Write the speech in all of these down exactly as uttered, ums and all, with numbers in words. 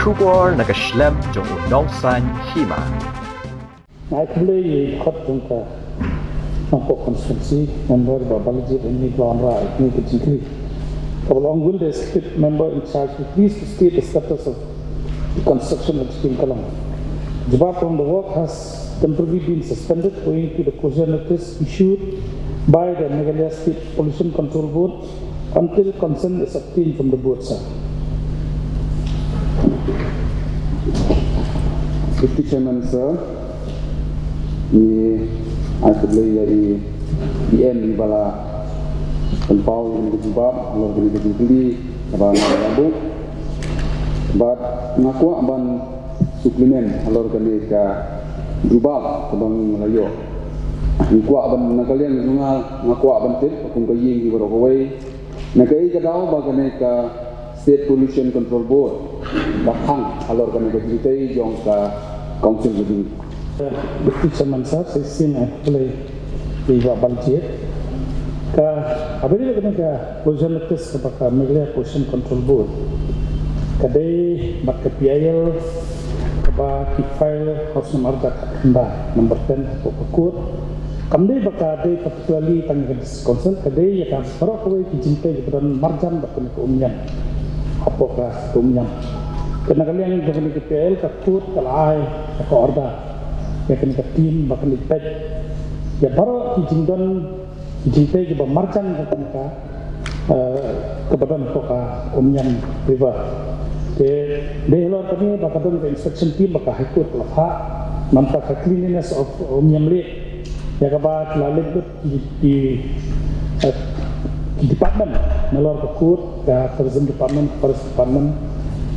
Khubor na ka shlem jong u nongsan hima. Nga ai khublei ïa i khot jong ka Nongpoh constituency, member Bah Balajied Enright, ba la wanrah ïa kane ka jingkylli. Kaba la ong, will the executive member in charge be pleased to state the status of the construction of the King Kalang? Jubab, the work has temporarily been suspended owing to the closure notice issued by the Meghalaya State Pollution Control Board until consent is obtained from the board, sir. Deputy Chairman, sir, ngi ai khublei ïa i D M i ba la pynpaw ïa kane ka jubab halor kane ka jingkylli kaba nga la buh. Bad nga kwah ban supplement halor kane ka jubab kaba nga la ïoh. Nga kwah ban, na ka liang jong nga, nga kwah ban tip kum ka ïing hi baroh kawei, na kaei ka daw ba kane ka State Pollution Control Board ka khang halor kane ka jingtei jong ka Council ka jong ngi? Deputy Chairman sir, sa shisien ai khublei ïa i Bah Balajied. Kaba ïadei bad kane ka closure notice kaba ka Meghalaya Pollution Control Board ka dei bad ka P I L kaba ki file ha u snem arhajar khatkhyndai, number ten, hapoh ka court. Kam dei ba ka dei particularly tang ïa ka District Council, ka dei ïa ka baroh kawei ki jingtei kiba don marjan bad kane ka Umiam, hapoh ka Umiam. Te na ka liang jong kane ka P I L, ka court ka la ai ka order ïa kane ka team ba kan ïa peit ïa baroh ki jingdon, ki jingtei kiba marjan bad kane ka, eh, kaba don hapoh ka Umiam River. Te dei halor kane ba ka don ka inspection team ba ka High Court ka la phah, namar ka Cleanliness of Umiam Lake, ïa kaba ki la leit lut ki, ki, eh, ki department nalor ka court, ka Tourism Department, Forest Department,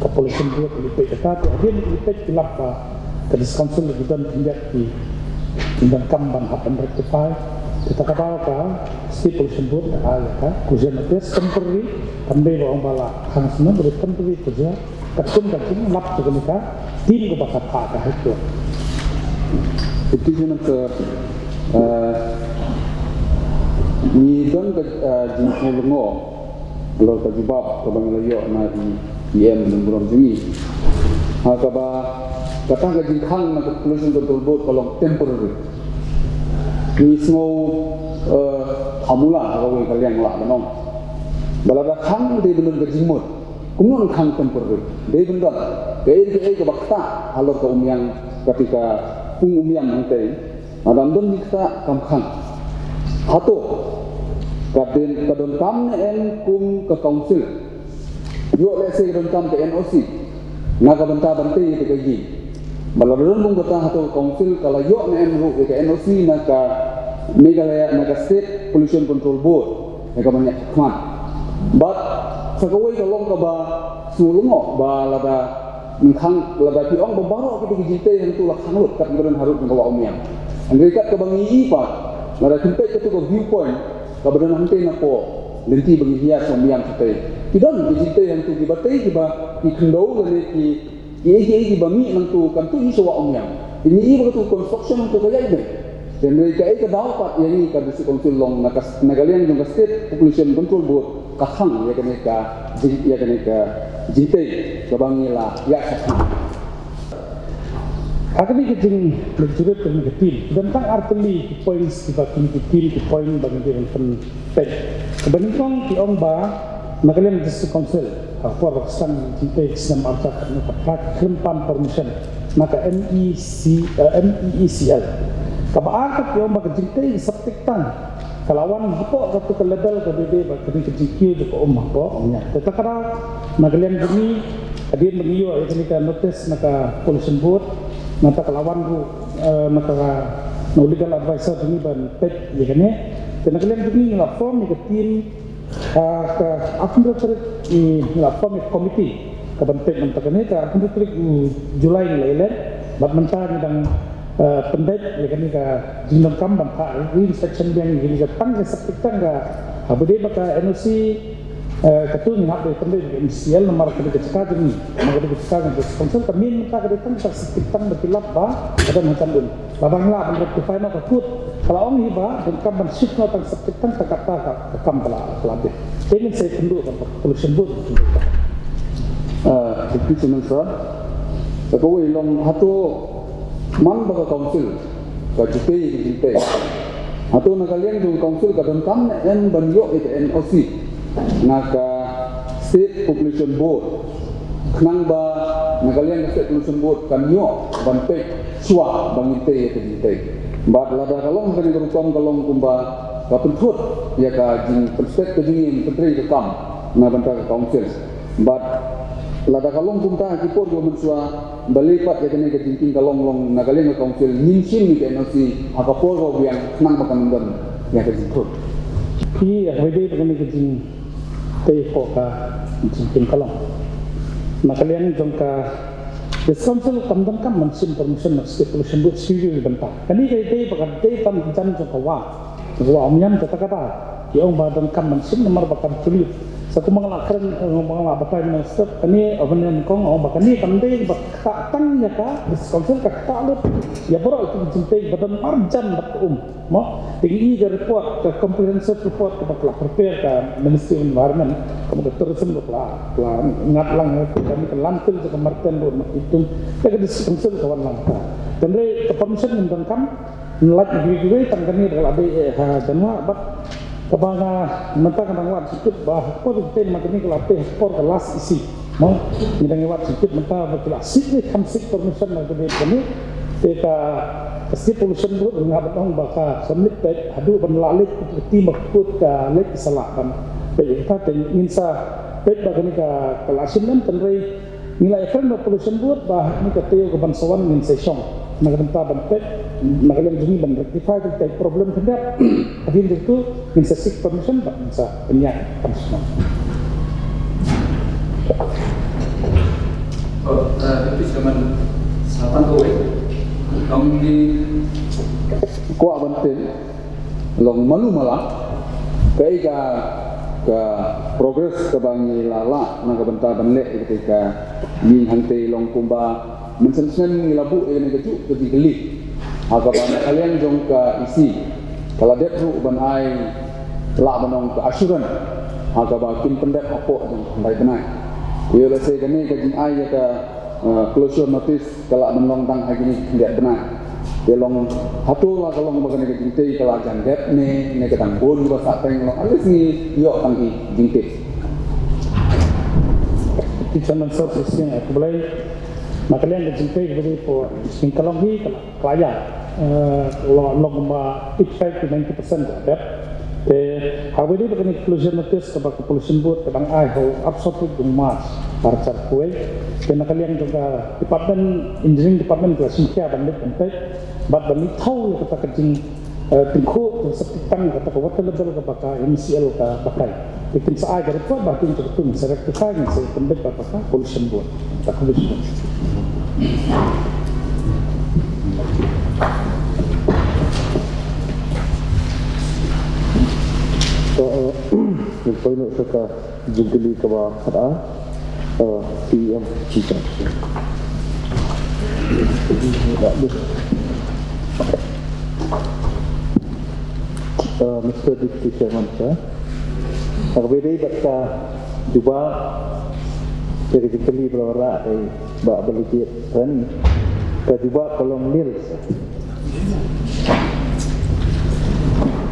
ka Pollution Board, ki peit kata. Te hadien ki peit ki lap ba ka District Council ki don khyndiat ki jingdonkam ban hap ban rectify. Te kata ka daw ka State Pollution Board ka ai ïa ka closure notice temporary, kam dei ba ong ba la khang snem, ba dei temporary closure. Katkum ka jinglap jong kane ka team kaba ka phah ka High Court. Iti jong ka, eh, ngi don ka, eh, jingsngew lyngngoh halor ka jubab kaba ngi la ïoh na i E M lem burom jong ngi. Ha kaba kata ka jingkhang na ka Pollution Control Board ka long temporary. Ngi sngew, eh, ha mula ha kawei ka liang lah ban ong ba lada khang dei ban don ka jingmut. Kumno nang khang temporary? Dei ban don kaei kaei kaba ktah halor ka Umiam, kata ka pung Umiam hangtei. Lada ym don ki ktah kam khang. Hato ka don, ka donkam ne em kum ka council? Ïoh lehse ka donkam ka N O C na ka bynta ban tei ïa ka ïing. Ba lada don kum kata, hato ka council ka la ïoh ne em ruh ïa ka N O C na ka Meghalaya, na ka State Pollution Control Board ïa ka ban ïaid khmat? Bad sa kawei ka long kaba sngewlyngngoh ba lada nang khang, lada ki ong ba baroh kita ki jingtei hangtu la khang lut kat ba don harud jong ka wah Umiam. Hynrei kat kaba ngi i pat, lada phin peit katu ka viewpoint kaba don hangtei napoh lynti ba ngi hiar sha Umiam shatei, ki don ki jingtei hangtu kiba tei, kiba ki khyndew lane ki, kiei kiei kiba mih nangtu kan tuh hi sha wah Umiam. Te ngi i ba katu ka construction hangtu ka ïaid beit. Te hynrei kaei ka daw pat ïa ngi ka District Council long na ka, na ka liang jong ka State Population Control Board ka khang ïa kane ka jing, ïa kane ka jingtei kaba ngi la ïaid sha khmat. Ha kane ka jing, ka jingïaid kane ka team, don tang artylli ki points kiba kine ki team ki point ba ngi dei ban pyn Peit, kaba nyngkong ki ong ba na ka liang District Council, ha ka por ba ka sdang jingtei ka snem arhajar khatphra, ka khlem pan permission na ka M E C, eh, M E E C L. Kaba ar pat ki ong ba ka jingtei ka septic tank ka la wan hapoh katu ka level kaba dei ba ka dei ka jingkiew jong ka um hapoh. Ïa, te kata ka daw na ka liang jong ngi, hadien ba ngi ïoh ïa kane ka notice na ka Pollution Board, nangta ka la wan ruh, eh, na ka, na u legal advisor jong ngi ban peit ïa kane. Te na ka liang jong ngi ngi la form ïa ka team, ah, ka arphew hynriew tarik ngi la form ïa ka committee ka ban peit mynta kane, ka arphew hynriew tarik u July ngi la ïaleh. Bad mynta ngi dang, eh, pynbeit ïa kane ka jingdonkam ban phah re-inspection biang ïa kane ka tang ka septic tank ka, haba dei ba ka N O C, eh, katu ngin hap ban pynbeit ïa ka M C L namar ka dei ka jaka jong ngi, namar ka dei ka jaka jong ka District Council. Ka mih mynta ka dei tang ka septic tank ba ki lap ba ka don ha jan um. Lada ngi lah ban rectify noh, ka kut ka la ong hi ba donkam ban shift noh tang septic tank, ta kata ka, ka kam ka la, ka la dei. Te ngin sa ïakynduh bad ka Pollution Board. Ah, Deputy Chairman Sir, sa kawei long hato man ba ka council ka ju tei ka jingtei, hato na ka liang jong council ka donkam ne em ban ïoh ïa ka N O C na ka State Population Board, khnang ba na ka liang ka State Population Board kan ïoh ban peit shuwa ba ngin tei ïa ka jingtei. Bad lada ka long kane ka rukom ka long kumba ka pynthut ïa ka jingpynstep ka jingim pyntrei ka kam na bynta ka council. Bad lada ka long kumta ha ki por kiba mynshuwa, balei pat ïa kane ka jingkieng ka long long na ka liang ka council ngin shim ïa ka N O C ha ka por kaba biang khnang ba kan don ïa ka jingthut. Ki ïa kaba dei ba kane ka jingtei hapoh ka jingkieng ka long na ka liang jong ka District Council kam donkam ban shim permission na State Population Board shuh shuh bynta. Kane ka dei ba ka dei tam ki jan jong ka wad. Wa ong ïam kata kata ki ong ba donkam ban shim namar ba kan tulir. Sa kumba nga la kren, eh, kumba nga la batai mynstep, kane Avenue Nyngkong ong ba kane kam dei ba kata tang ïa ka District Council, ka kata lut ïa baroh ki jingtei ba don marjan bad ka um. Mo, te ngi i ka report, ka comprehensive report kaba ka la prepare ka Ministry of Environment, kaba ka tourism ka la, ka la ngat lang ïa ka, kane ka landfill jong ka Marten Road Mawkitung, te ka District Council ka wan lang ka. Hynrei ka permission ngim donkam, ngim lait na kiwei kiwei, tang kane ba ka la dei, eh, ha Januar bad kaba nga mynta ka dang wad sha kut ba ha ka por ka tei ma kane ka la tei ha ka por ka last E C. Mo, ngi dang ïa wad sha kut mynta ba ki la seek ne kam seek permission na ka dei kane. Te ka, ka State Pollution Board nga ba ong ba ka submit peit haduh ban la leit ka team ba kut ka leit ka sa lah ban peit ïa kata. Te ngin sa peit ba kane ka, ka la shim lem, hynrei ngi la ïakren bad Pollution Board ba ha kane ka taïew kaban sa wan ngin sa shong na ka bynta ban peit na ka liang jong ngi ban rectify ka, ka problem khyndiat. Hadien jong tu ngin sa seek permission bad ngin sa pynïaid permission. Oh, eh, Deputy Chairman, sa tang kawei. Tang ngi kwah ban tip long malu mala kaei ka, ka progress kaba ngi la lah na ka bynta ban leh ïa ka ïing hangtei, long kumba mynshem snem ngi la buh ïa kane kajuh ka jingkylli ha kaba na ka liang jong ka E C ka la dep ruh ban ai, lah ban ong, ka assurance ha kaba kin pyndep hapoh jong ka khyndai bnai. Ïoh lehse kane ka jingai ïa ka, eh, closure notice ka lah ban long tang ha kine ki khyndiat bnai. Te long hato la ka long ba kane ka jingtei ka la jan dep ne, ne ka dang bun ba sah teng, long at least ngi ïoh tang ki jingtip. Ki Chairman Sir, shisien, eh, khublei. Na ka liang ka jingtei kaba dei hapoh jingtei ka long hi ka la, ka la ïaid, eh, long, long kumba eighty-five to ninety percent ka la dep. Te ha kaba dei ba kane ka closure notice kaba ka Pollution Board ka dang ai ha u arphew saw tarik jong u March ar hajar arphew wei. Te na ka liang jong ka Department, Engineering Department ka la shim khia ban leit ban peit bad ban leit thaw ïa kata ka jing, eh, tyngkhuh, ka septic tank, kata ka water level kaba ka M C L ka batai. Te kin sa ai ka report ba kin sa rectify, ngin sa pynbeit bad ka Pollution Board. Ka Pollution Board. To, eh, ngi poi noh sha ka jingkylli kaba khatar, eh, P M Chicha. Eh, Mister Deputy Chairman, sir. Haba ïadei bad ka jubab, ka jingkylli ba la wanrah da i Bah Balijit Rani, ka jubab ka long nil, sir.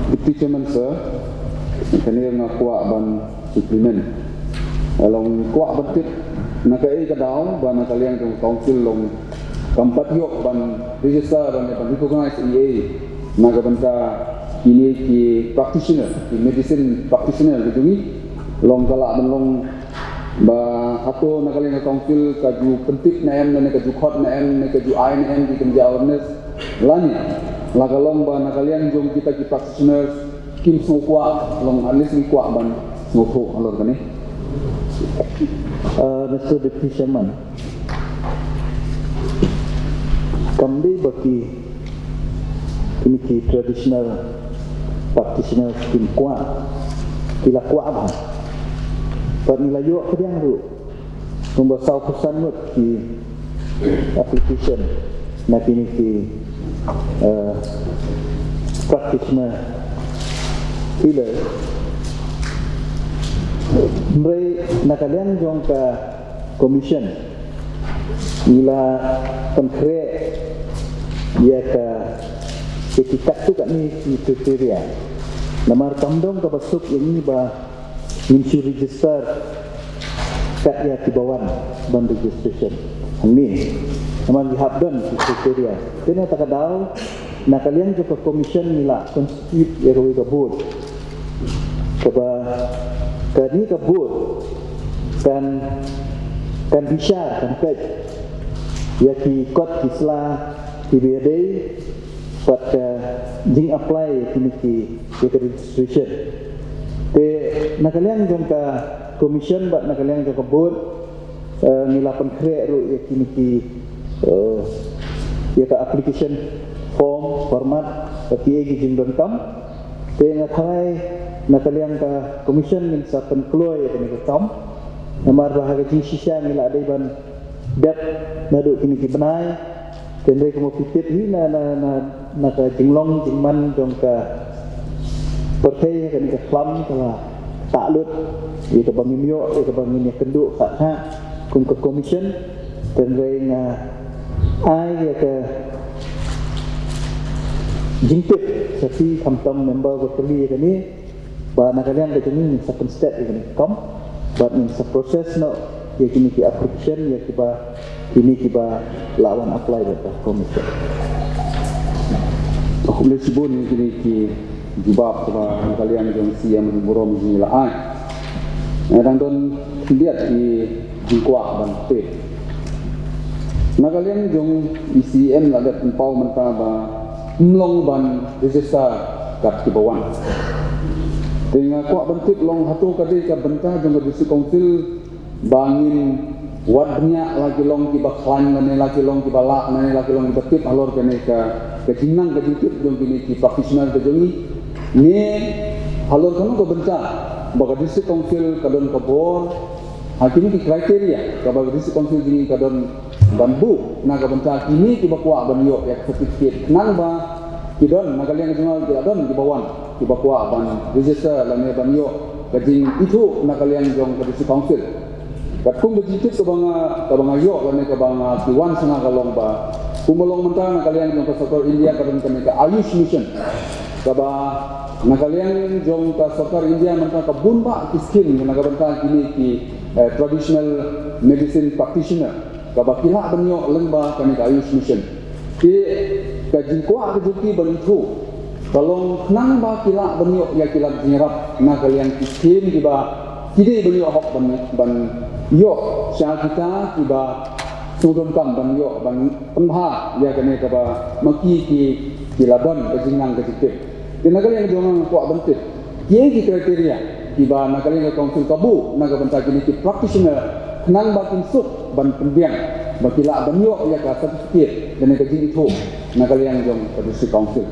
Deputy Chairman, sir, kane nga kwah ban supplement. Nga long kwah ban tip na kaei ka daw ba na ka liang jong ka council long kam pat ïoh ban register, ban, ban recognize E A na ka bynta kine ki practitioner, ki medicine practitioner ki jong ngi. Long ka lah ban long ba hato na ka liang ka council ka ju pyntip ne em, ne ka ju khot ne em, ne ka ju ai ne em ki kynja awareness, lane la ka long ba na ka liang jong kita ki practitioners kim sngewkwah, long at least ngi kwah ban sngewthuh halor kane. Uh, Mister Deputy Chairman, kam dei ba ki, kine ki traditional practitioners kim kwah, ki la kwah bha. Pat ngi la ïoh pdiang ruh kumba sawphew san ngut ki application na kine ki, eh, practitioner healer. Hynrei na ka liang jong ka commission, Ngi la pynkhreh ïa ka, ïa ki katto katne ki kriteria. Namar kam dei kaba suk ïa ngi ba ngin shu register kat ïa kiba wan ban registration hangne. Namar ngi hap don ki kriteria. Te na kata ka daw, na ka liang jong ka commission ngi la constitute ïa kawei ka board. Kaba kane ka board kan, kan bishar, kan peit ïa ki kot ki sla kiba ïadei bad ka jing apply ïa kine ki, ïa ka registration. Te na ka liang jong ka commission bad na ka liang jong ka board, eh, ngi la pynkhreh ruh ïa kine ki, eh, ïa ka application form, format, bad kiei ki jingdonkam. Te nga tharai na ka liang ka commission ngin sa pynkloi ïa kane ka kam. Namar ba ha ka jingshisha ngi la dei ban dep naduh kine ki bnai. Te hynrei kumba phi tip hi na, na, na, na ka jinglong jingman jong ka pyrthei, kane ka khlam ka la tah lut ïa kaba ngim ïoh, ïa kaba ngin ïakynduh kha kha kum ka commission. Te hynrei nga ai ïa ka jingtip sha phi khamtam member ba kylli ïa kane, ba na ka liang ka jong ngi ngin sa pynstet ïa kane ka kam bad ngin sa process noh ïa kine ki application ïa kiba, kine kiba la wan apply da ka commission. Khublei shibun ïa kine ki jubab kaba na ka liang jong C M burom jong ngi la ai. Nga dang don khyndiat ki jingkwah ban tip. Na ka liang jong i C M la dep pynpaw mynta ba ym long ban register kat kiba wan. Te nga kwah ban tip long hato ka dei ka bynta jong ka District Council ba ngin wad bniah la ki long kiba khlaiñ lane la ki long kiba lah lane la ki long kiba tip halor kane ka, ka jingnang ka jingtip jong kine ki practitioner ka jong ngi, ne halor kano ka bynta ba ka District Council ka don ka bor ha kine ki criteria kaba ka District Council jong ngi ka don ban buh na ka bynta kine kiba kwah ban ïoh ïa ka certificate, khnang ba ki don na ka liang jong nga ki la don kiba wan kiba kwah ban register lane ban ïoh ka jingithuh na ka liang jong ka District Council. Katkum ka jingtip kaba nga, kaba nga ïoh lane kaba nga, ki wan sha nga ka long ba kumba long mynta na ka liang jong ka sorkar India ka don kane ka Ayush Mission, kaba na ka liang jong ka sorkar India mynta ka bun bah ki skim na ka bynta kine ki, eh, traditional medicine practitioner kaba ki lah ban ïoh lyngba kane ka Ayush Mission. Te ka jingkwah ka jong ki ban ithuh ka long khnang ba ki lah ban ïoh ïa ki lad jingïarap na ka liang ki skim kiba ki dei ban ïoh hok ban, ban ïoh sha kita kiba sngewdonkam ban ïoh ban pynbha ïa kane kaba ma ki, ki, ki la don ka jingnang ka jingtip. Te na ka liang jong nga kwah ban tip kiei ki criteria kiba na ka liang ka council ka buh na ka bynta kine ki practitioner khnang ba kin suk ban pynbiang ba ki lah ban ïoh ïa ka certificate lane ka jingithuh na ka liang jong ka District Council.